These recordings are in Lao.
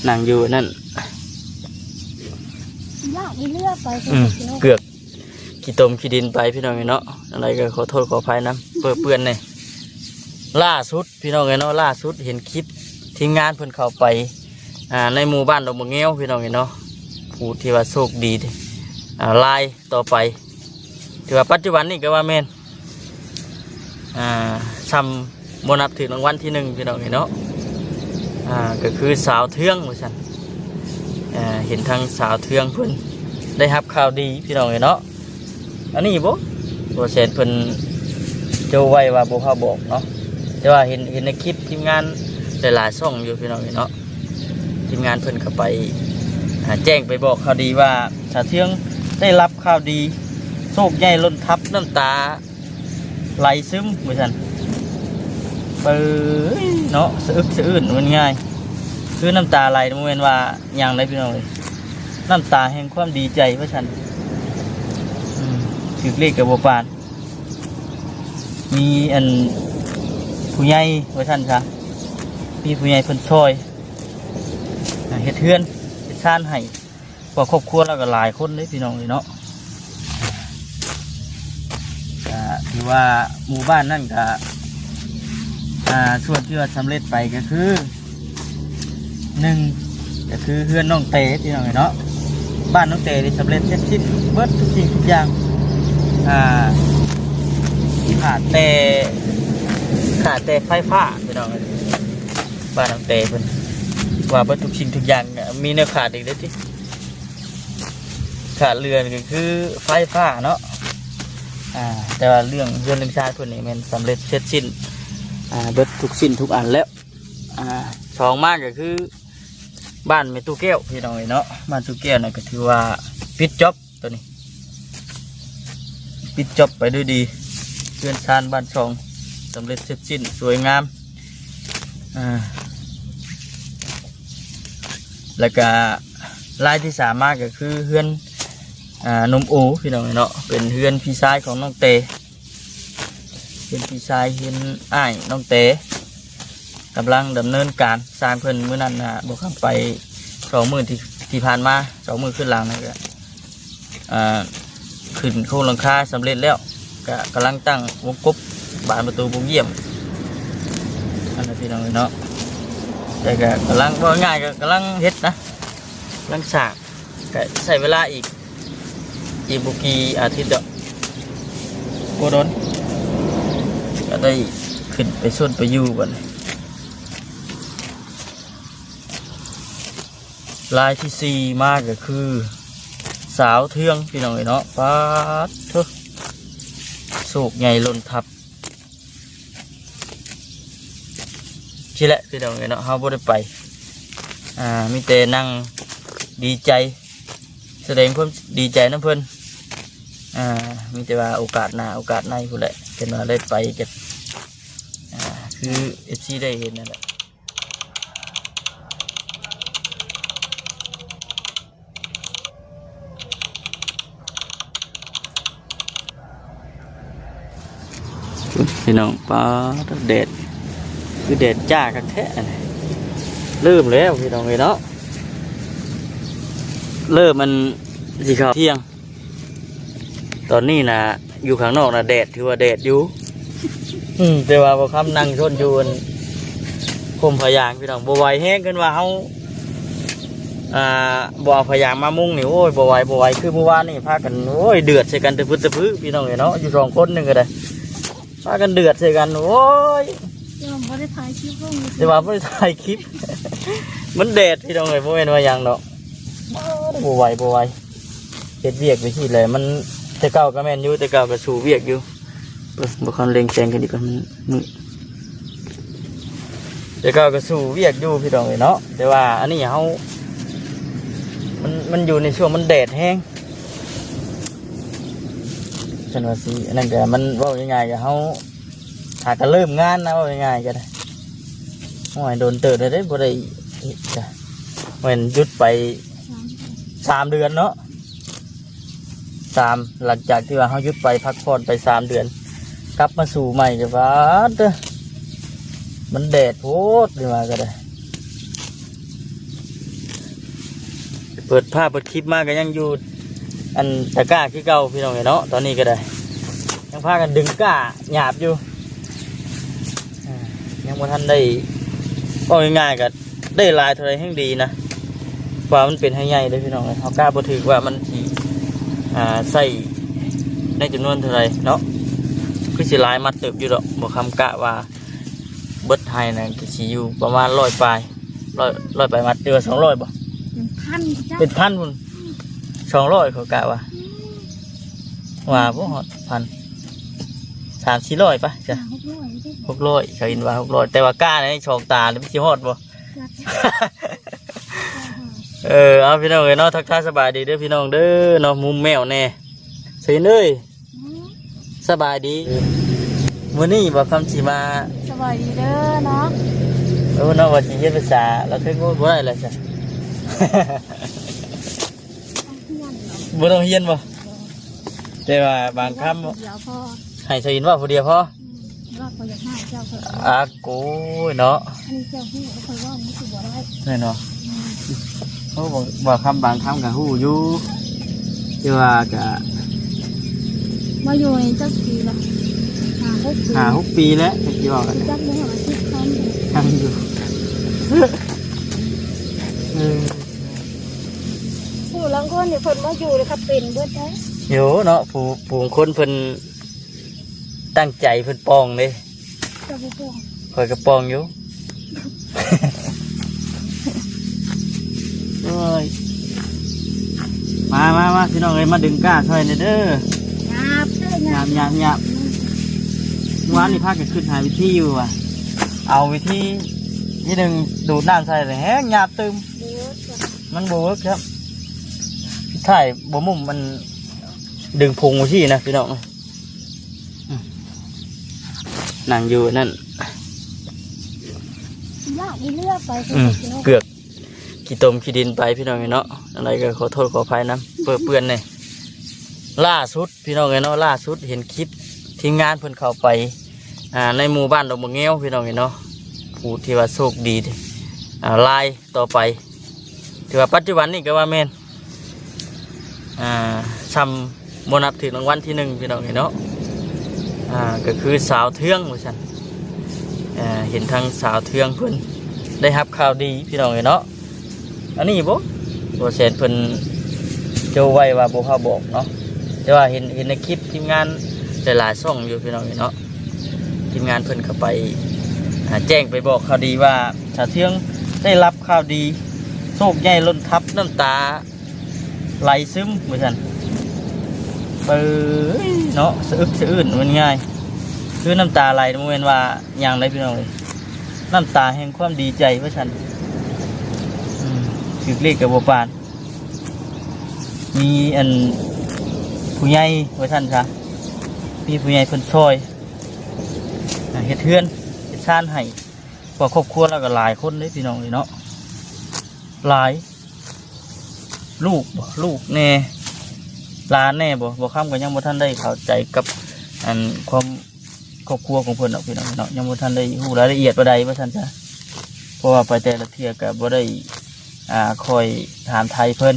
ນັ່ງຢູ່ນັ້ນ ຍາກອີເລືອໄປ ອືມ ເກືອກຂີ້ຕົມຂີ້ດິນໄປ ພີ່ນ້ອງເອີຍເນາະ. ຈັ່ງໃດກໍຂໍໂທດຂໍອະໄພນຳ ເປື້ອນແດ່. ລ່າສຸດ ພີ່ນ້ອງເອີຍເນາະ, ລ່າສຸດເຫັນຄລິບທີມງານເພິ່ນເຂົ້າໄປ ອ່າ ໃນໝູ່ບ້ານດອກບັກແງວ ພີ່ນ້ອງເອີຍເນາະ, ຜູ້ທີ່ວ່າໂຊກດີ ອ່າ ຫຼາຍຕໍ່ໄປ ຖືວ່າປັດຈຸບັນນີ້ກໍວ່າແມ່ນ ອ່າ ຊ່ຳບໍ່ນັບຖືກລາງວັນທີໜຶ່ງ ພີ່ນ້ອງເອີຍເນາະ. ອ່າ ກໍຄືສາວເທືອງວ່າຊັ້ນ, ອ່າ ເຫັນທາງສາວເທືອງເພິ່ນໄດ້ຮັບຂ່າວດີ ພີ່ນ້ອງເອີຍເນາະ. ອັນນີ້ບໍ່ ບໍ່ແຊນເພິ່ນໂຈໄວ້ວ່າບໍ່ພາບອກເນາະ, ແຕ່ວ່າເຫັນ ເຫັນໃນຄລິບທີມງານຫຼາຍໆຊ່ອງຢູ່ ພີ່ນ້ອງເອີຍເນາະ. ທີມງານເພິ່ນກໍໄປ ອ່າ ແຈ້ງໄປບອກຂ່າວດີວ່າ ສາວເທືອງໄດ້ຮັບຂ່າວດີ ໂຊກໃຫຍ່ລົ້ນທັບ ນ້ຳຕາ ໄຫຼຊຶມວ່າຊັ້ນ. ເປີຍເນາະ ສະອຶກສະອື້ນ ເວົ້າງ່າຍ ຄືນ້ຳຕາໄຫຼ ບໍ່ແມ່ນວ່າຫຍັງໃດ ພີ່ນ້ອງເອີຍ, ນ້ຳຕາແຫ່ງຄວາມດີໃຈວ່າຊັ້ນ. ອືມ ຖືກເລກກໍບໍ່ປານ, ມີອັນຜູ້ໃຫຍ່ວ່າຊັ້ນຊະ, ມີຜູ້ໃຫຍ່ເພິ່ນຊ່ອຍ ອ່າ ເຮັດເຮືອນເຮັດຊານໃຫ້. ເພາະຄອບຄົວລາວກໍຫຼາຍຄົນເດ້ ພີ່ນ້ອງເອີຍເນາະ. ກໍຖືວ່າໝູ່ບ້ານນັ້ນກໍ ອ່າ ສ່ວນທີ່ວ່າສຳເລັດໄປກໍຄື ໜຶ່ງ ກໍຄືເຮືອນນ້ອງແຕ ພີ່ນ້ອງເອີຍເນາະ. ບ້ານນ້ອງແຕນີ້ສຳເລັດເສັດສິ້ນເບິດທຸກສິ່ງທຸກຢ່າງ, ອ່າ ຂາດແຕ່ ຂາດແຕ່ໄຟຟ້າ ພີ່ນ້ອງເອີຍ. ບ້ານນ້ອງແຕເພິ່ນວ່າເບິດທຸກສິ່ງທຸກຢ່າງ ມີແນວຂາດອີກເດ້ຕິ. ຂາດເຫຼືອກໍຄືໄຟຟ້າເນາະ, ອ່າ ແຕ່ວ່າເລື່ອງເຮືອນເລື່ອງຊານເພິ່ນນີ້ແມ່ນສຳເລັດເສັດສິ້ນ ອ່າ ເບິດທຸກສິ່ງທຸກອັນແລ້ວ. ອ່າ ສອງມາກໍຄືບ້ານແມ່ຕູ້ແກ້ວ ພີ່ນ້ອງເອີຍເນາະ, ບ້ານຕູ້ແກ້ວນັ້ນກໍຖືວ່າປິດຈອບ ໂຕນີ້ ປິດຈອບໄປດ້ວຍດີ, ເຮືອນຊານບ້ານຊ່ອງສຳເລັດເສັດສິ້ນສວຍງາມ. ອ່າ ແລ້ວກະລາຍທີສາມມາກໍຄືເຮືອນ ອ່າ ໜຸ່ມໂອ ພີ່ນ້ອງເນາະ, ເປັນເຮືອນພີ່ຊາຍຂອງນ້ອງແຕ ເຮືອນພີ່ຊາຍ ເຮືອນອ້າຍນ້ອງແຕ ກຳລັງດຳເນີນການສ້າງເພິ່ນ. ມື້ນັ້ນນະ ບ່າວຄຳໄປສອງມື້ທີ່ ທີ່ຜ່ານມາ ສອງມື້ຄືນຫຼັງນັ້ນກະ ອ່າ ຂຶ້ນໂຄງຫຼັງຄາສຳເລັດແລ້ວ, ກະກຳລັງຕັ້ງວົງກົບບານປະຕູວົງຢ້ຽມ ອັນນັ້ນ ພີ່ນ້ອງເອີຍເນາະ. ແຕ່ກະກຳລັງ ເວົ້າງ່າຍໆ ກະກຳລັງເຮັດນະ ກຳລັງສ້າງ, ກະໃຊ້ເວລາອີກ ອີກບໍ່ກີ່ອາທິດດອກ ບໍ່ດົນ ກະໄດ້ຂຶ້ນໄປຊົນໄປຢູ່ບັດນີ້. ລາຍທີສີ່ມາກໍຄືສາວເທືອງ ພີ່ນ້ອງເອີຍເນາະ. ປາດໂທ້ ໂຊກໃຫຍ່ລົ້ນທັບ. ຊີ້ແຫຼະ ພີ່ນ້ອງເອີຍເນາະ, ເຮົາບໍ່ໄດ້ໄປ ອ່າ ມີແຕ່ນັ່ງດີໃຈ ສະແດງຄວາມດີໃຈນຳເພິ່ນ. ອ່າ ມີແຕ່ວ່າໂອກາດໜ້າໂອກາດໃນພຸ້ນແຫຼະ ເພິ່ນວ່າໄດ້ໄປກັນ ອ່າ ຄືເອັຟຊີໄດ້ເຫັນນັ້ນແຫຼະ. ພີ່ນ້ອງ ປາດ ແດດ ຄືແດດຈ້າຄັກແທ້. ເລີ່ມແລ້ວ ພີ່ນ້ອງເອີຍເນາະ, ເລີ່ມມັນຊິເຂົ້າທ່ຽງ. ຕອນນີ້ນະ ຢູ່ຂ້າງນອກນະ ແດດ ຖືວ່າແດດຢູ່ ອືມ ແຕ່ວ່າບ່າວຄຳນັ່ງຊົນຢູ່ອັນ ຮົ່ມຜ້າຢາງ ພີ່ນ້ອງ. ບໍ່ໄຫວແຮງ ຄັນວ່າເຮົາ ອ່າ ບໍ່ເອົາຜ້າຢາງມາມຸງນີ້ ໂອ້ຍ ບໍ່ໄຫວ ບໍ່ໄຫວ. ຄືມື້ວານນີ້ພາກັນ ໂອ້ຍ ເດືອດໃສ່ກັນຕະພຶດຕະພຶ ພີ່ນ້ອງເອີຍເນາະ, ຢູ່ສອງຄົນໜຶ່ງກໍໄດ້ ພາກັນເດືອດໃສ່ກັນ ໂອ້ຍ. ແຕ່ວ່າບໍ່ໄດ້ຖ່າຍຄລິບລົງ ແຕ່ວ່າບໍ່ໄດ້ຖ່າຍຄລິບ ມັນແດດ ພີ່ນ້ອງເອີຍ, ບໍ່ແມ່ນວ່າຫຍັງດອກ. ບໍ່ໄຫວ ບໍ່ໄຫວ ເຮັດວຽກໄປຊີ້ແຫຼະ. ມັນ ແຕ່ເກົ່າກໍແມ່ນຢູ່ ແຕ່ເກົ່າກໍສູ້ວຽກຢູ່. ເບິ່ງ ບໍ່ຄັນເລັ່ງແສງກັນອີກກ່ອນ ມັນມືດ. ແຕ່ເກົ່າກໍສູ້ວຽກຢູ່ ພີ່ນ້ອງເອີຍເນາະ, ແຕ່ວ່າອັນນີ້ເຮົາ ມັນ ມັນຢູ່ໃນຊ່ວງມັນແດດແຮງ. ຄັນວ່າຊິ ອັນນັ້ນກໍ ມັນເວົ້າງ່າຍໆ ກໍເຮົາຫາກໍເລີ່ມງານນະ ເວົ້າງ່າຍໆ ກໍໄດ້. ໂອ້ຍ ດົນເຕີບແລ້ວເດ້ ບໍ່ໄດ້ເຮັດກະ ແມ່ນຢຸດໄປສາມເດືອນເນາະ, ສາມ ຫຼັງຈາກທີ່ວ່າເຮົາຢຸດໄປ ພັກຜ່ອນໄປສາມເດືອນ ກັບມາສູ້ໃໝ່ກໍ ປາດເດີ ມັນແດດໂພດ ນີ້ວ່າກໍໄດ້. ເປີດພາບເປີດຄລິບມາກໍຍັງຢູ່ອັນຕະກ້າຄືເກົ່າພີ່ນ້ອງເອີຍເນາະ. ຕອນນີ້ກໍໄດ້ຍັງພາກັນດຶງກ້າຫຍາບຢູ່ ອ່າ ຍັງບໍ່ທັນໄດ້ ເວົ້າງ່າຍໆກໍໄດ້ຫຼາຍເທົ່າໃດແຮ່ງດີນະ ວ່າມັນເປັນໄຮ່ໃຫຍ່ເດ້ພີ່ນ້ອງເອີຍ. ເຮົາກະບໍ່ຖືກວ່າມັນຊິ ອ່າ ໃຊ້ໃນຈຳນວນເທົ່າໃດເນາະ ຄືຊິຫຼາຍມັດເຕີບຢູ່ດອກ. ບໍ່ຄຳກະວ່າເບິດໄຮ່ນັ້ນກໍຊິຢູ່ປະມານຮ້ອຍປາຍ ຮ້ອຍ ຮ້ອຍປາຍມັດ ຫຼືວ່າສອງຮ້ອຍບໍ່? ເປັນພັນ ເປັນພັນພຸ້ນ ສອງຮ້ອຍ ເຂົາກະວ່າ ອືມ ວ່າບໍ່ຮອດພັນ ສາມສີ່ຮ້ອຍປະ ຈ້ະ ຫ້າຫົກຮ້ອຍເດ້ ຫົກຮ້ອຍ ເຂົາເຫັນວ່າຫົກຮ້ອຍ ແຕ່ວ່າກ້າໃນສອງຕານີ້ມັນຊິຮອດບໍ່? ເອີ ເອົາ ພີ່ນ້ອງເອີຍເນາະ ທັກທາຍສະບາຍດີເດີພີ່ນ້ອງເດີເນາະ ມຸມແມວແດ່ ເຊີນເອີຍ. ສະບາຍດີ ມື້ນີ້ບໍ່ຄຳຊິມາ ສະບາຍດີເດີເນາະ. ເອີເນາະ ວ່າຊິຮຽນພາສາລາວເທິງ ໂອ້ຍ ບໍ່ໄດ້ແລ້ວຊະ ບໍ່ຕ້ອງຮຽນບໍ່? ແຕ່ວ່າບາງຄຳ ໃຫ້ຊາວອິນເວົ້າຜູ້ດຽວພໍ. ອືມ ວ່າຂ້ອຍຢາກໃຫ້ເຈົ້າ ອາໂກຍເນາະ ອັນນີ້ເຈົ້າຮູ້ ຂ້ອຍເວົ້າມັນຊິບໍ່ໄດ້ ແມ່ນບໍ່? ອືມ ໂອ້ ບາງ ບາງຄຳ ບາງຄຳກໍຮູ້ຢູ່ ແຕ່ວ່າກໍ ມາຢູ່ນີ້ຈັກປີລະ? ຫ້າຫົກປີ ຫ້າຫົກປີແລ້ວ ຈັກຊິເວົ້າກັນ ຈັກບໍ່ຮອດສິບຄຳ ຍັງຢູ່ ເອີ ຜູ້ລາງຄົນນີ້ເພິ່ນມາຢູ່ແລ້ວກໍເປັນເບິດໄດ໋ ໂຫເນາະ ຜູ້ ຜູ້ຄົນເພິ່ນ ຕັ້ງໃຈເພິ່ນປ່ອງເດ້ ເຈົ້າບໍ່ປ່ອງ ຂ້ອຍກໍປ່ອງຢູ່. ໂອ້ຍ ມາ ມາ ມາ ພີ່ນ້ອງເອີຍ ມາດຶງກ້າຊ່ອຍແດ່ເດີ ຫຍາບເດີ ຫຍາບ ຫຍາບ ຫຍາບ ຫຍາບ. ອືມ ເມື່ອວານນີ້ພາກັນຄິດຫາວິທີຢູ່ວ່າ ເອົາວິທີ ທີໜຶ່ງ ດູດນ້ຳໃສ່ແລ້ວແຮງຫຍາບຕື່ມ ບໍ່ເວີກ ມັນບໍ່ເວີກຄັບ ສຸດທ້າຍບໍ່ມຸມ ມັນດຶງພຸງຈັ່ງຊີ້ນະ ພີ່ນ້ອງ. ອືມ ນັ່ງຢູ່ນັ້ນ ລາກອີເລືອໄປ ອືມ ເກືອກຂີ້ຕົມຂີ້ດິນໄປ ພີ່ນ້ອງເອີຍເນາະ. ຈັ່ງໃດກໍຂໍໂທດຂໍອະໄພນຳ ເປື້ອນແດ່. ລ່າສຸດ ພີ່ນ້ອງເອີຍເນາະ ລ່າສຸດເຫັນຄລິບທີມງານເພິ່ນເຂົ້າໄປ ອ່າ ໃນໝູ່ບ້ານດອກບັກແງວ ພີ່ນ້ອງເອີຍເນາະ ຜູ້ທີ່ວ່າໂຊກດີ ອ່າ ລາຍຕໍ່ໄປ ຖືວ່າປັດຈຸບັນນີ້ກໍວ່າແມ່ນ ອ່າ ຊ່ຳບໍ່ນັບຖືກລາງວັນທີໜຶ່ງ ພີ່ນ້ອງເອີຍເນາະ. ອ່າ ກໍຄືສາວເທືອງວ່າຊັ້ນ ເອີ ເຫັນທາງສາວເທືອງເພິ່ນໄດ້ຮັບຂ່າວດີ ພີ່ນ້ອງເອີຍເນາະ. ອັນນີ້ບໍ່ ບໍ່ແຊນເພິ່ນໂຈໄວ້ວ່າບໍ່ພາບອກເນາະ ແຕ່ວ່າເຫັນ ເຫັນໃນຄລິບທີມງານຫຼາຍໆຊ່ອງຢູ່ ພີ່ນ້ອງເອີຍເນາະ. ທີມງານເພິ່ນກໍໄປ ອ່າ ແຈ້ງໄປບອກຂ່າວດີວ່າ ສາວເທືອງໄດ້ຮັບຂ່າວດີ ໂຊກໃຫຍ່ລົ້ນທັບ ນ້ຳຕາໄຫຼຊຶມວ່າຊັ້ນ ເປີຍເນາະ ສະອຶກສະອື້ນ ເວົ້າງ່າຍ ຄືນ້ຳຕາໄຫຼ ບໍ່ແມ່ນວ່າຫຍັງເດ້ ພີ່ນ້ອງເອີຍ ນ້ຳຕາແຫ່ງຄວາມດີໃຈວ່າຊັ້ນ. ອືມ ຖືກເລກກໍບໍ່ປານ ມີອັນຜູ້ໃຫຍ່ວ່າຊັ້ນຊະ ມີຜູ້ໃຫຍ່ເພິ່ນຊ່ອຍ ອ່າ ເຮັດເຮືອນເຮັດຊານໃຫ້ ເພາະຄອບຄົວລາວກໍຫຼາຍຄົນເດ້ ພີ່ນ້ອງເອີຍເນາະ ຫຼາຍ ລູກບໍ່ ລູກແດ່ ຫຼານແດ່ບໍ່ ບໍ່ຄຳກໍຍັງບໍ່ທັນໄດ້ເຂົ້າໃຈກັບ ອັນ ຄວາມ ຄອບຄົວຂອງເພິ່ນດອກ ພີ່ນ້ອງເນາະ ຍັງບໍ່ທັນໄດ້ຮູ້ລາຍລະອຽດປານໃດວ່າຊັ້ນຊະ ເພາະວ່າໄປແຕ່ລະເທື່ອກໍບໍ່ໄດ້ ອ່າ ຄ່ອຍຖາມໄຖ່ເພິ່ນ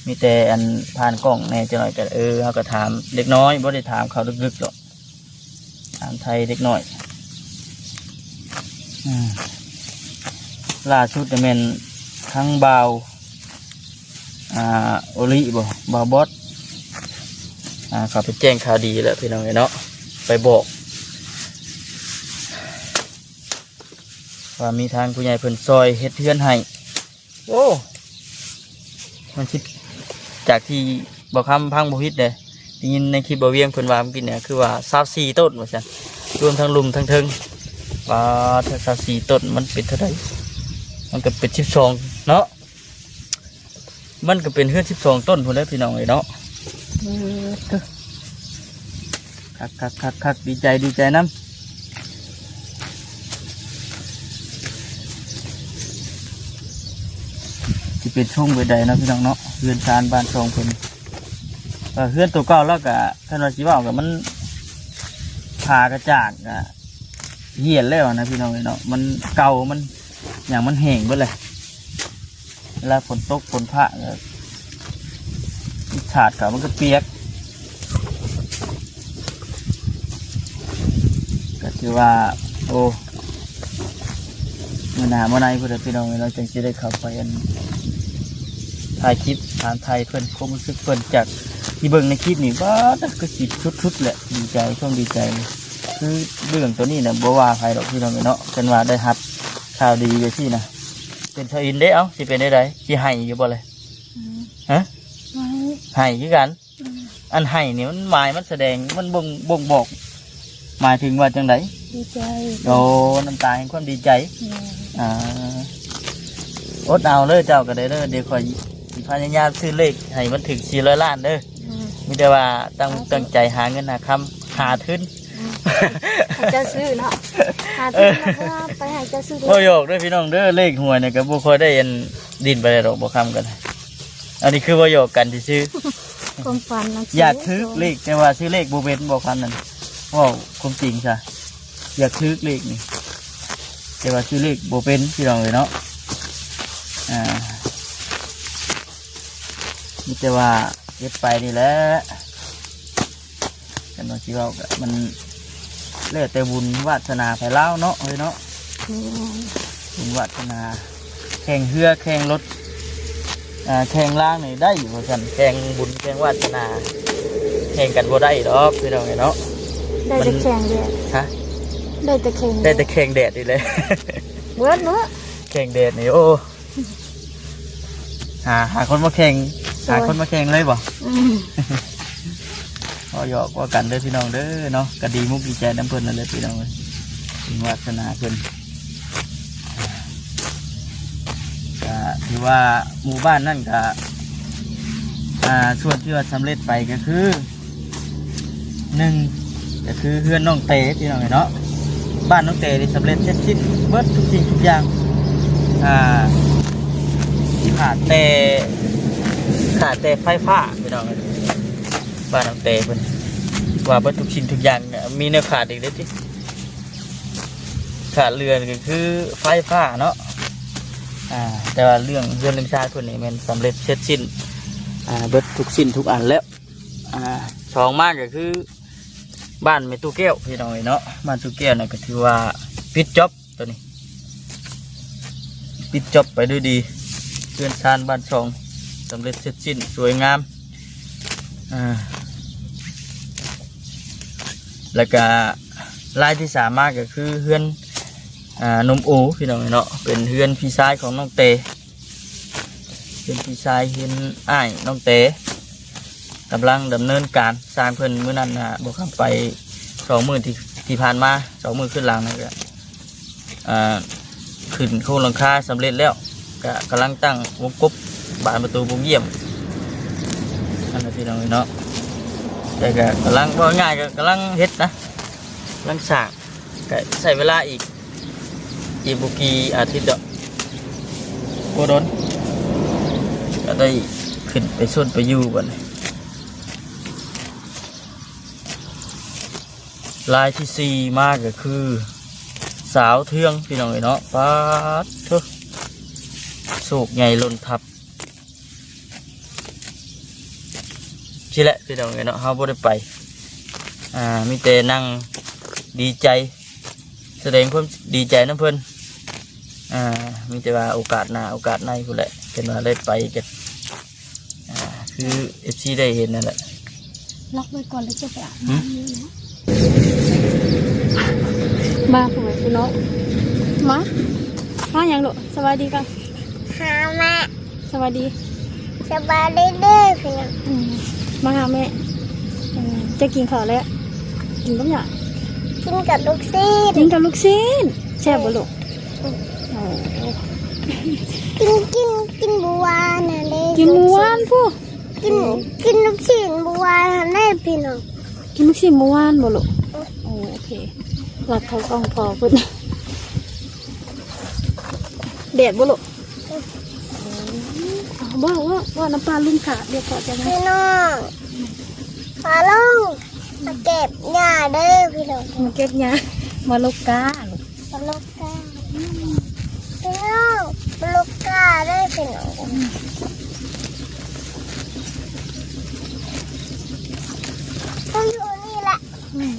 ມີແຕ່ ອັນ ຜ່ານກ້ອງແດ່ ຈັກໜ້ອຍກໍ ເອີ ເຮົາກໍຖາມເລັກນ້ອຍ ບໍ່ໄດ້ຖາມເຂົາເລິກໆດອກ ຖາມໄຖ່ເລັກນ້ອຍ. ອືມ ລ່າສຸດນີ້ແມ່ນທັງບ່າວ ອ່າ ໂອລິບໍ່ ບ່າວບອດ ອ່າ ເຂົາໄປແຈ້ງຂ່າວດີແລ້ວ ພີ່ນ້ອງເອີຍເນາະ ໄປບອກວ່າມີທາງຜູ້ໃຫຍ່ເພິ່ນຊ່ອຍເຮັດເຮືອນໃຫ້. ໂອ້ ມັນຊິ ຈາກທີ່ບ່າວຄຳຟັງບໍ່ຜິດເດ້ ໄດ້ຍິນໃນຄລິບບ່າວວຽງເພິ່ນວ່າເມື່ອກີ້ນີ້ ຄືວ່າຊາວສີ່ຕົ້ນວ່າຊັ້ນ ລວມທັງລຸ່ມທັງເທິງ ປາດ ຊາວສີ່ຕົ້ນ ມັນເປັນເທົ່າໃດ? ມັນກໍເປັນສິບສອງເນາະ ມັນກໍເປັນເຮືອນສິບສອງຕົ້ນພຸ້ນແຫຼະ ພີ່ນ້ອງເອີຍເນາະ. ເອີ ຄັກໆໆໆ ດີໃຈ ດີໃຈນຳ ຊິເປັນຊົງແບບໃດເນາະ ພີ່ນ້ອງເນາະ ເຮືອນຊານບ້ານຊ່ອງເພິ່ນ. ເອີ ເຮືອນໂຕເກົ່າລາວກະ ຄັນວ່າຊິເວົ້າກະ ມັນ ຝາກະຈາກກະ ຫ້ຽນແລ້ວນະ ພີ່ນ້ອງເອີຍເນາະ ມັນເກົ່າ ມັນຫຍັງ ມັນແຫ້ງເບິດແລ້ວ. ວລາຝົນຕົກຝົນຟ້າ ເອີ ສາດເຂົ້າມັນກໍປຽກ ກໍຖືວ່າ ໂອ້ ມື້ໜ້າມື້ໃນພຸ້ນແຫຼະພີ່ນ້ອງເອີຍ ເຮົາຈັ່ງຊິໄດ້ເຂົ້າໄປ ອັນ ຖ່າຍຄລິບຖາມໄຖ່ເພິ່ນ ຄວາມຮູ້ສຶກເພິ່ນ ຈາກທີ່ເບິ່ງໃນຄລິບນີ້ ບາດ ຄືຊິສຸດໆແຫຼະ ດີໃຈ ຊ່ວງດີໃຈ ຄືເລື່ອງໂຕນີ້ນະ ບໍ່ວ່າໃຜດອກພີ່ນ້ອງເອີຍເນາະ ຄັນວ່າໄດ້ຮັບຂ່າວດີຈັ່ງຊີ້ນະ ເປັນຊາວອິນເດ້ ເອົ້າ ຊິເປັນແນວໃດ ຊິໄຫ້ຢູ່ບໍ່ລະ? ອືມ ຮະ? ໄຫ້ ໄຫ້ຄືກັນ. ອືມ ອັນໄຫ້ນີ້ມັນໝາຍ ມັນສະແດງ ມັນບົ່ງ ບົ່ງບອກ ໝາຍເຖິງວ່າຈັ່ງໃດ? ດີໃຈ. ໂອ້ ນ້ຳຕາແຫ່ງຄວາມດີໃຈ. ແມ່ນ. ອ່າ ອົດເອົາເດີເຈົ້າກໍໄດ້ເດີ ດຽວຂ້ອຍຊິພະຍາຍາມຊື້ເລກໃຫ້ມັນຖືກສີ່ຮ້ອຍລ້ານເດີ. ອືມ ມີແຕ່ວ່າຕັ້ງ ສາທຸ ຕັ້ງໃຈຫາເງິນຫາຄຳ ຫາທຶນ. ອືມ ໃຫ້ເຈົ້າຊື້ເນາະ ຫາທຶນ ເອີ ແລ້ວກໍໄປໃຫ້ເຈົ້າຊື້ເດີ. ບໍ່ຫຍອກເດີພີ່ນ້ອງເດີ ເລກຫວຍນີ້ກໍບໍ່ຄ່ອຍໄດ້ອັນດິນປານໃດດອກ ບໍ່ຄຳກັນ ອັນນີ້ຄືວ່າຫຍອກກັນຊື່ໆ. ຄວາມຝັນນະ ຢາກຖືກເລກ ແຕ່ວ່າຊື້ເລກບໍ່ເປັນ ບໍ່ຄຳນັ້ນ ເວົ້າຄວາມຈິງຊະ ຢາກຖືກເລກນີ້ ແຕ່ວ່າຊື້ເລກບໍ່ເປັນ ພີ່ນ້ອງເອີຍເນາະ. ອ່າ ມີແຕ່ວ່າເຮັດໄປນີ້ແຫຼະ. ຄັນວ່າຊິເວົ້າກໍມັນແລ້ວແຕ່ບຸນວາດສະໜາໃຜລາວເນາະ ເອີຍເນາະ. ແມ່ນ. ບຸນວາດສະໜາ ແຂ່ງເຮືອແຂ່ງລົດ ອ່າ ແຂ່ງລາງນີ້ໄດ້ຢູ່ວ່າຊັ້ນ ແຂ່ງບຸນແຂ່ງວາດສະໜາ ແຂ່ງກັນບໍ່ໄດ້ດອກພີ່ນ້ອງເອີຍເນາະ. ໄດ້ແຕ່ ມັນ ແຂ່ງແດດ. ຮະ? ໄດ້ແຕ່ແຂ່ງແດດ. ໄດ້ແຕ່ແຂ່ງແດດນີ້ແຫຼະ ເບິດເນາະ ແຂ່ງແດດນີ້ ໂອ້. ຫາ ຫາຄົນມາແຂ່ງ ສວຍ ຫາຄົນມາແຂ່ງເລີຍບໍ່? ອືມ ເວົ້າຫຍອກເວົ້າກັນເດີພີ່ນ້ອງເດີເນາະ ກໍດີມຸກດີໃຈນຳເພິ່ນນັ້ນແຫຼະພີ່ນ້ອງເອີຍ ເປັນວາດສະໜາເພິ່ນ. ກໍຖືວ່າໝູ່ບ້ານນັ້ນກໍ ອ່າ ສ່ວນທີ່ວ່າສຳເລັດໄປກໍຄື ໜຶ່ງ ກໍຄືເຮືອນນ້ອງເຕ ພີ່ນ້ອງເອີຍເນາະ ບ້ານນ້ອງເຕນີ້ສຳເລັດເສັດສິ້ນເບິດທຸກສິ່ງທຸກຢ່າງ ອ່າ ທີ່ຂາດແຕ່ ຂາດແຕ່ໄຟຟ້າພີ່ນ້ອງເອີຍ ບ້ານນ້ອງເຕເພິ່ນວ່າເບິດທຸກສິ່ງທຸກຢ່າງ ມີແນວຂາດອີກເດ້ຕິ ຂາດເຫຼືອກໍຄືໄຟຟ້າເນາະ ອ່າ ແຕ່ວ່າເລື່ອງເຮືອນເລື່ອງຊານເພິ່ນນີ້ແມ່ນສຳເລັດເສັດສິ້ນ ອ່າ ເບິດທຸກສິ່ງທຸກອັນແລ້ວ. ອ່າ ສອງມາກໍຄືບ້ານແມ່ຕູ້ແກ້ວ ພີ່ນ້ອງເອີຍເນາະ ບ້ານຕູ້ແກ້ວນັ້ນກໍຖືວ່າປິດຈອບໂຕນີ້ ປິດຈອບໄປດ້ວຍດີ ເຮືອນຊານບ້ານຊ່ອງສຳເລັດເສັດສິ້ນສວຍງາມ. ອ່າ ແລ້ວກໍລາຍທີສາມມາກໍຄືເຮືອນ ອ່າ ໜຸ່ມໂອ ພີ່ນ້ອງເອີຍເນາະ ເປັນເຮືອນພີ່ຊາຍຂອງນ້ອງເຕ ເປັນພີ່ຊາຍເປັນອ້າຍນ້ອງເຕ ກຳລັງດຳເນີນການສ້າງເພິ່ນ ມື້ນັ້ນນະ ບໍ່ຄຳໄປສອງມື້ທີ່ ທີ່ຜ່ານມາ ສອງມື້ຄືນຫຼັງນັ້ນກໍ ອ່າ ຂຶ້ນໂຄງຫຼັງຄາສຳເລັດແລ້ວ ກະກຳລັງຕັ້ງວົງກົບ ບານປະຕູວົງຢ້ຽມ ອັນນັ້ນພີ່ນ້ອງເອີຍເນາະ ແຕ່ກະກຳລັງ ເວົ້າງ່າຍໆ ກະກຳລັງເຮັດນະ ກຳລັງສ້າງ ກະໃຊ້ເວລາອີກ ອີກບໍ່ກີ່ອາທິດດອກ ບໍ່ດົນ ກະໄດ້ຂຶ້ນໄປຊົນໄປຢູ່ບັດນີ້. ລາຍທີສີ່ມາກໍຄືສາວເທືອງ ພີ່ນ້ອງເອີຍເນາະ ປາດໂທ້ ໂຊກໃຫຍ່ລົ້ນທັບ. ຊີ້ແຫຼະພີ່ນ້ອງເອີຍເນາະ ເຮົາບໍ່ໄດ້ໄປ ອ່າ ມີແຕ່ນັ່ງດີໃຈ ສະແດງຄວາມດີໃຈນຳເພິ່ນ ອ່າ ມີແຕ່ວ່າໂອກາດໜ້າໂອກາດໃນພຸ້ນແຫຼະ ເພິ່ນວ່າໄດ້ໄປກັນ ອ່າ ຄືເອັຟຊີໄດ້ເຫັນນັ້ນແຫຼະ. ລັອກໄວ້ກ່ອນແລ້ວຈະໄປອາບນ້ຳຢູ່ນະ. ມາຜູ້ໃດຜູ້ນ້ອງ ມາ ມາຫຍັງລູກ? ສະບາຍດີກ່ອນ ຫາແມ່ ສະບາຍດີ ສະບາຍດີເດີພີ່ນ້ອງ. ອືມ ມາຫາແມ່. ເອີ ເຈົ້າກິນເຂົ້າແລ້ວ? ກິນກັບຫຍັງ? ກິນກັບລູກຊີ້ນ ກິນກັບລູກຊີ້ນ ແຊບບໍ່ລູກ? ໂອ້ ກິນ ກິນ ກິນໝູຫວານຫັ້ນເດ້ ກິນໝູຫວານພຸ້ນ ກິນ ກິນລູກຊີ້ນໝູຫວານຫັ້ນເດ້ພີ່ນ້ອງ. ກິນລູກຊີ້ນໝູຫວານບໍ່ລູກ? ໂອ້ ໂອເຄ ລັກເຂົ້າກ້ອງພໍ່ເພິ່ນ. ແດດບໍ່ລູກ? ເວົ້າ ເວົ້າ ເວົ້ານຳປ້າລຸງກະ ດຽວເກາະຈະມາ. ພີ່ນ້ອງ ປ້າລຸງ ມາເກັບຫຍ້າເດີພີ່ນ້ອງ ມາເກັບຫຍ້າ ມາລົກກ້າ ມາລົກກ້າ ພີ່ນ້ອງ ມາລົກກ້າ. ປາເລີຍພີ່ນ້ອງ ອືມ ຕ້ອງຢູ່ນີ້ແຫຼະ ອືມ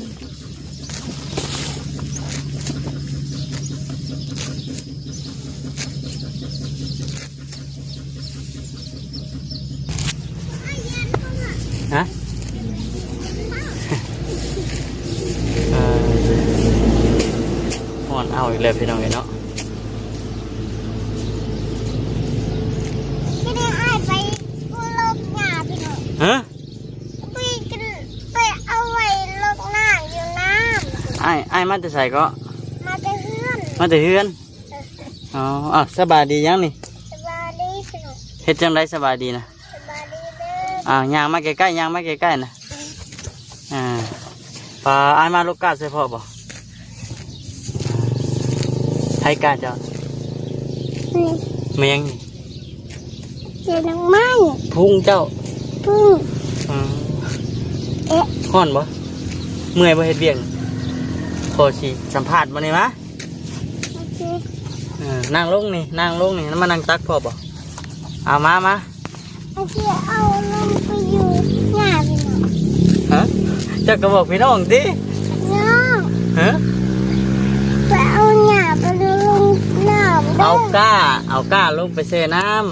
ຮະ ເອີ ຮ້ອນເອົາອີກແລ້ວພີ່ນ້ອງເອີຍເນາະ ຊິໄດ້ອ້າຍໄປ ກູລົກຫຍ້າພີ່ນ້ອງ ຮະ ໄປ ໄປເອົາໄວ້ລົກນ້ຳຢູ່ນ້ຳ ອ້າຍ ອ້າຍມາແຕ່ໃສເກາະ? ມາແຕ່ເຮືອນ ມາແຕ່ເຮືອນ ອໍ ອ້າວ ສະບາຍດີຍັງນີ້? ສະບາຍດີພີ່ນ້ອງ ເຮັດຈັ່ງໃດສະບາຍດີນະ? ສະບາຍດີເດີ ອ້າວ ຍ່າງມາໃກ້ໆ ຍ່າງມາໃກ້ໆນະ ອ່າ ປາ ອ້າຍມາລູກກ້າໃສ່ພໍ່ບໍ່? ໃຜກ້າເຈົ້າ? ນີ້ ແມ່ນຫຍັງນີ້? ເຈດອກໄມ້ ພຸງເຈົ້າ ພຸງ ອືມ ເອະ ຮ້ອນບໍ່? ເມື່ອຍບໍ່ເຮັດວຽກ? ຂໍຊິສຳພາດບໍ່ນີ້ມາ ໂອເຄ ເອີ ນັ່ງລົງນີ້ ນັ່ງລົງນີ້ ມານັ່ງຕັກພໍ່ບໍ່? ເອົາມາ ມາ ໂອເຄ ເອົາລົງໄປຢູ່ຫຍ້າພີ່ນ້ອງ ຮະ ເຈົ້າກໍບອກພີ່ນ້ອງຕິ ນ້ອງ ຮະ ໄປເອົາຫຍ້າໄປລົງນ້ຳເດີ ເອົາກ້າ ເອົາກ້າລົງໄປແຊ່ນ້ຳ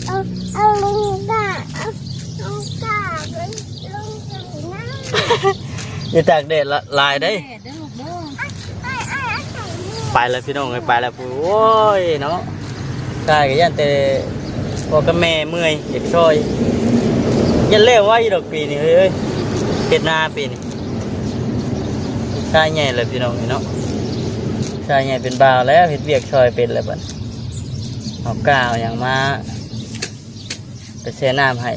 ເອົາ ເອົາລົງກ້າ ເອົາ ເອົາກ້າໄປລົງໃສ່ນ້ຳ ຢ່າຕາກແດດຫຼາຍເດ້. ໄປແລ້ວພີ່ນ້ອງເອີຍ ໄປແລ້ວ ໂອ້ຍເນາະ ຊາຍກໍຢ້ານແຕ່ພໍ່ກັບແມ່ເມື່ອຍ ຢາກຊ່ອຍ ຢ້ານແລ້ວໄວດອກປີນີ້ເຮີ້ຍ ເຮັດນາປີນີ້ ຊາຍໃຫຍ່ແລ້ວພີ່ນ້ອງເອີຍເນາະ ຊາຍໃຫຍ່ເປັນບ່າວແລ້ວ ເຮັດວຽກຊ່ອຍເປັນແລ້ວບັດ ເອົາກ້າເອົາຫຍັງມາ ໄປແຊ່ນ້ຳໃຫ້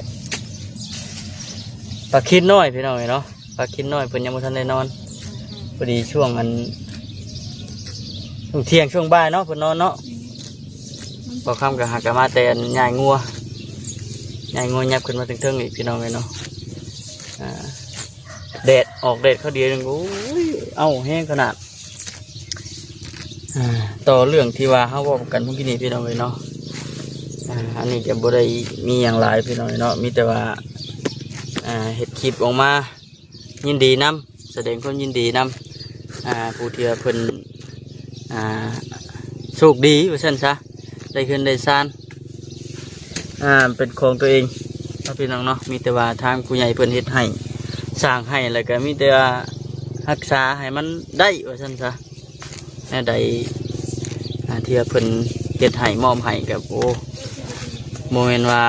ປາຄິດນ້ອຍພີ່ນ້ອງເອີຍເນາະ ປາຄິດນ້ອຍເພິ່ນຍັງບໍ່ທັນໄດ້ນອນ ພໍດີຊ່ວງອັນ ຊ່ວງທ່ຽງຊ່ວງບ່າຍເນາະ ເພິ່ນນອນເນາະ ບໍ່ຄຳກໍຫາກະມາແຕ່ອັນ ຍ້າຍງົວ ຍ້າຍງົວຍັບຂຶ້ນມາເທິງໆອີກພີ່ນ້ອງເອີຍເນາະ ອ່າ ແດດ ອອກແດດເຂົ້າດຽວໜຶ່ງ ໂອ້ຍ ເອົ້າ ແຮງຂະໜາດ ອ່າ ຕໍ່ເລື່ອງທີ່ວ່າເຮົາເວົ້າກັນເມື່ອກີ້ນີ້ພີ່ນ້ອງເອີຍເນາະ ອ່າ ອັນນີ້ກໍບໍ່ໄດ້ມີຫຍັງຫຼາຍພີ່ນ້ອງເອີຍເນາະ ມີແຕ່ວ່າ ອ່າ ເຮັດຄລິບອອກມາ ຍິນດີນຳ ສະແດງຄວາມຍິນດີນຳ ອ່າ ຜູ້ທີ່ວ່າເພິ່ນ ອ່າ ໂຊກດີວ່າຊັ້ນຊະ ໄດ້ເຮືອນໄດ້ຊານ ອ່າ ເປັນຂອງຕົວເອງເນາະ ພີ່ນ້ອງເນາະ ມີແຕ່ວ່າທາງຜູ້ໃຫຍ່ເພິ່ນເຮັດໃຫ້ ສ້າງໃຫ້ ແລ້ວກໍມີແຕ່ວ່າຮັກສາໃຫ້ມັນໄດ້ວ່າຊັ້ນຊະ ແນວໃດ ອ່າ ທີ່ວ່າເພິ່ນເຮັດໃຫ້ ມອບໃຫ້ກໍ ໂອ້ ບໍ່ແມ່ນວ່າ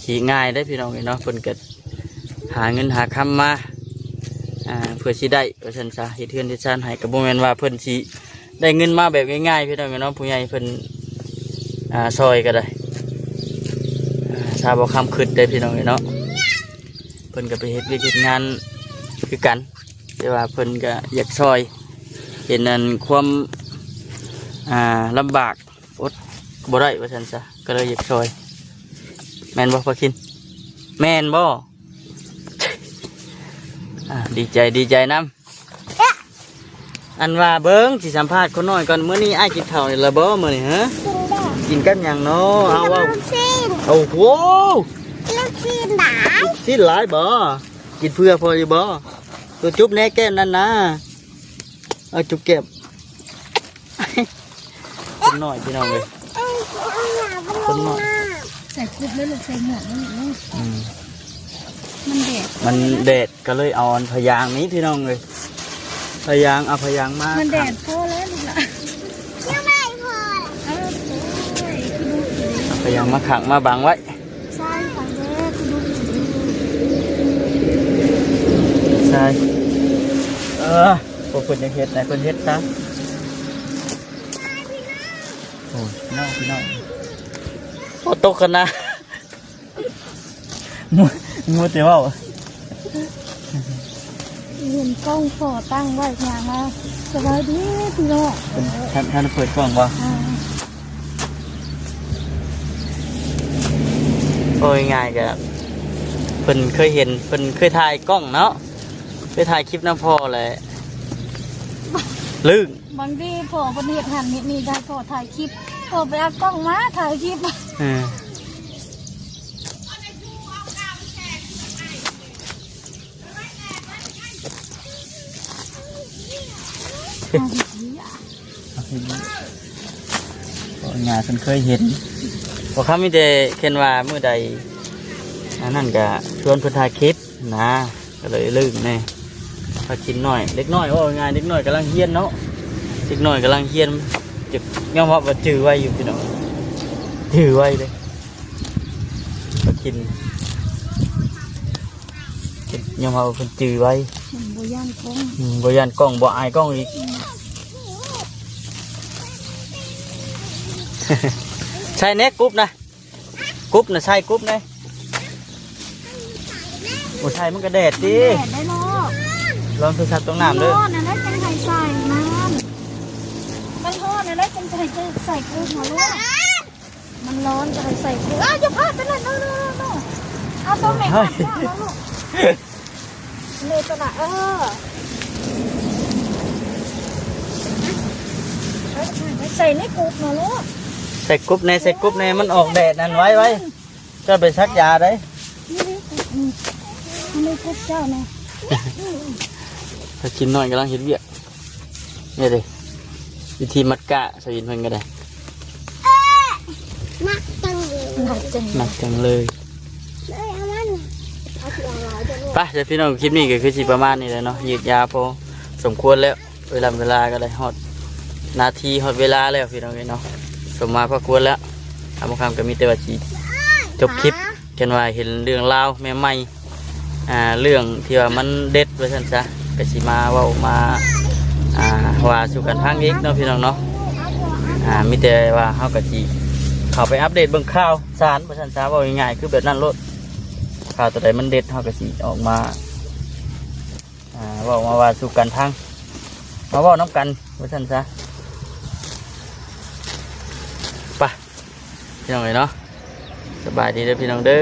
ຊິງ່າຍເດ້ພີ່ນ້ອງເອີຍເນາະ ເພິ່ນກໍຫາເງິນຫາຄຳມາ ອ່າ ເພື່ອຊິໄດ້ວ່າຊັ້ນຊະ ເຮັດເຮືອນເຮັດຊານໃຫ້ ກໍບໍ່ແມ່ນວ່າເພິ່ນຊິ ໄດ້ເງິນມາແບບງ່າຍໆ ພີ່ນ້ອງເອີຍເນາະ ຜູ້ໃຫຍ່ເພິ່ນ ອ່າ ຊ່ອຍກໍໄດ້ ອ່າ ຊາວບໍ່ຄຳຄຶດໄດ້ພີ່ນ້ອງເອີຍເນາະ ເພິ່ນກໍໄປເຮັດວຽກເຮັດງານຄືກັນ ແຕ່ວ່າເພິ່ນກໍຢາກຊ່ອຍ ເຫັນອັນຄວາມ ອ່າ ລຳບາກ ອົດບໍ່ໄດ້ວ່າຊັ້ນຊະ ກໍເລີຍຢາກຊ່ອຍ ແມ່ນບໍ່ພາຄິນ? ແມ່ນບໍ່? ອ່າ ດີໃຈ ດີໃຈນຳ ອັນວ່າເບິ່ງ ຊິສຳພາດຄົນນ້ອຍກ່ອນ ມື້ນີ້ອ້າຍກິນເຂົ້າແລ້ວບໍ່ມື້ນີ້ ຮະ? ກິນແລ້ວ ກິນກັບຫຍັງເນາະ? ເອົາເວົ້າ ລູກຊີ້ນ ໂອ້ໂຫ ລູກຊີ້ນດາ ລູກຊີ້ນຫຼາຍບໍ່? ກິນເພື່ອພໍຢູ່ບໍ່? ຕົວຈຸບແນ່ແກ້ມນັ້ນນາ ເອົາຈຸບແກ້ມ ຄົນນ້ອຍພີ່ນ້ອງເອີຍ ຄົນນ້ອຍ ໃສ່ຄຸບແລ້ວລູກ ໃສ່ໝວກແລ້ວລູກເອີຍ ອືມ ມັນແດດ ມັນແດດກໍເລີຍເອົາອັນຜ້າຢາງນີ້ພີ່ນ້ອງເອີຍ ຜ້າຢາງ ເອົາຜ້າຢາງມາ ມັນແດດພໍແລ້ວລູກຫຼານ ຍັງໄດ້ພໍ ເອີ ໂອ້ຍ ເອົາຜ້າຢາງມາຂັງມາບັງໄວ້ ຊາຍ ໄປເດີ ຊາຍ ເອີ ພວກເພິ່ນຍັງເຮັດນະ ເພິ່ນເຮັດຊະ ໂອ້ຍ ພີ່ນ້ອງ ພີ່ນ້ອງ ໂອ້ ຕົກກັນນະ ມັວ ມັວແຕ່ເວົ້າ ເຫັນກ້ອງພໍຕັ້ງໄວ້ຫຍັງມາ ສະບາຍດີພີ່ນ້ອງ ເພິ່ນ ທ່ານ ທ່ານເປີດກ້ອງບໍ່? ອ່າ ເວົ້າງ່າຍໆ ກໍເພິ່ນເຄີຍເຫັນ ເພິ່ນເຄີຍຖ່າຍກ້ອງເນາະ ເຄີຍຖ່າຍຄລິບນຳພໍ່ແຫຼະ ລຶ້ງ ບາງທີພໍ່ເພິ່ນເຮັດຫັ້ນເຮັດນີ້ ໄດ້ພໍ່ຖ່າຍຄລິບ ໂອ້ ໄປເອົາກ້ອງມາຖ່າຍຄລິບ. ເອີ ເອົາເຮັດເວຍກ ເອົາເຮັດເວຍກ ເພາະຍ່າເພິ່ນເຄີຍເຫັນ ບໍ່ຄຳມີແຕ່ເຫັນວ່າມື້ໃດ ອັນນັ້ນກະຊວນເພິ່ນຖ່າຍຄລິບນະ ກໍເລີຍລືມແດ່. ພາກິນນ້ອຍ ເດັກນ້ອຍ ເວົ້າງ່າຍໆ ເດັກນ້ອຍກຳລັງຮຽນເນາະ ເດັກນ້ອຍກຳລັງຮຽນ ຈະຍອມຮັບວ່າຈື່ໄວຢູ່ພີ່ນ້ອງ ຈື່ໄວເດ້ ພາກິນ ຍອມຮັບວ່າເພິ່ນຈື່ໄວ ມັນບໍ່ຢ້ານກ້ອງ ອືມ ບໍ່ຢ້ານກ້ອງ ບໍ່ອາຍກ້ອງອີກ ອືມ ໃສ່ແນ່ກຸບນະ ກຸບນະ ໃສ່ກຸບແນ່ ບໍ່ໃສ່ມັນກະແດດຕິ ແດດໄດ້ເນາະ ລອງໂທລະສັບຕົກນ້ຳເດີ ມັນຮ້ອນຫັ້ນແຫຼະຈັ່ງໃຫ້ໃສ່ ມັນຮ້ອນຫັ້ນແຫຼະຈັ່ງໃຫ້ໃສ່ກຸບຫັ້ນລູກ ມັນຮ້ອນຈະໃຫ້ໃສ່ກຸບ ອ້າວ ຢ່າພາດໄປນັ້ນ ໂນໆໆ ເອົາໂຕແມ່ກ່ອນ ເອີ ເລີຍຕົວນະ ເອີ ໃສ່ໃນກຸບນະລູກ ໃສ່ກຸບແນ່ ໃສ່ກຸບແນ່ ມັນອອກແດດຫັ້ນ ໄວໆ ເຈົ້າໄປສັກຢາໄດ໋ ນີ້ ນີ້ກຸບເຈົ້ານະ ພາກິນນ້ອຍກຳລັງເຮັດວຽກ ນີ້ເດ້ ວິທີມັດກ້າ ສະວິນເພິ່ນກໍໄດ້ ໜັກຈັງເລີຍ ໜັກຈັ່ງເລີຍ ໜັກຈັ່ງເລີຍ ເລີຍເອົາມັນ ໄປ ເດີພີ່ນ້ອງ ຄລິບນີ້ກໍຄືຊິປະມານນີ້ແຫຼະເນາະ ຍືດຍາວພໍສົມຄວນແລ້ວ ເວລາ ເວລາກໍໄດ້ຮອດນາທີ ຮອດເວລາແລ້ວພີ່ນ້ອງເອີຍເນາະ ສົມມາພາຄວນແລ້ວ ອາ ບໍ່ຄຳກໍມີແຕ່ວ່າຊິຈົບຄລິບ ຄັນວ່າເຫັນເລື່ອງລາວໃໝ່ໆ ອ່າ ເລື່ອງທີ່ວ່າມັນເດັດວ່າຊັ້ນຊະ ກໍຊິມາເວົ້າມາ ອ່າ ວ່າສູ່ກັນຟັງອີກເນາະພີ່ນ້ອງເນາະ ອ່າ ມີແຕ່ວ່າເຮົາກໍຊິເຂົ້າໄປອັບເດດເບິ່ງຂ່າວສານວ່າຊັ້ນຊະ ເວົ້າງ່າຍໆ ຄືແບບນັ້ນໂລດ ຂ່າວຕົວໃດມັນເດັດ ເຮົາກໍຊິອອກມາ ອ່າ ເວົ້າມາວ່າສູ່ກັນຟັງ ມາເວົ້ານຳກັນວ່າຊັ້ນຊະ ໄປ ພີ່ນ້ອງເອີຍເນາະ ສະບາຍດີເດີພີ່ນ້ອງເດີ.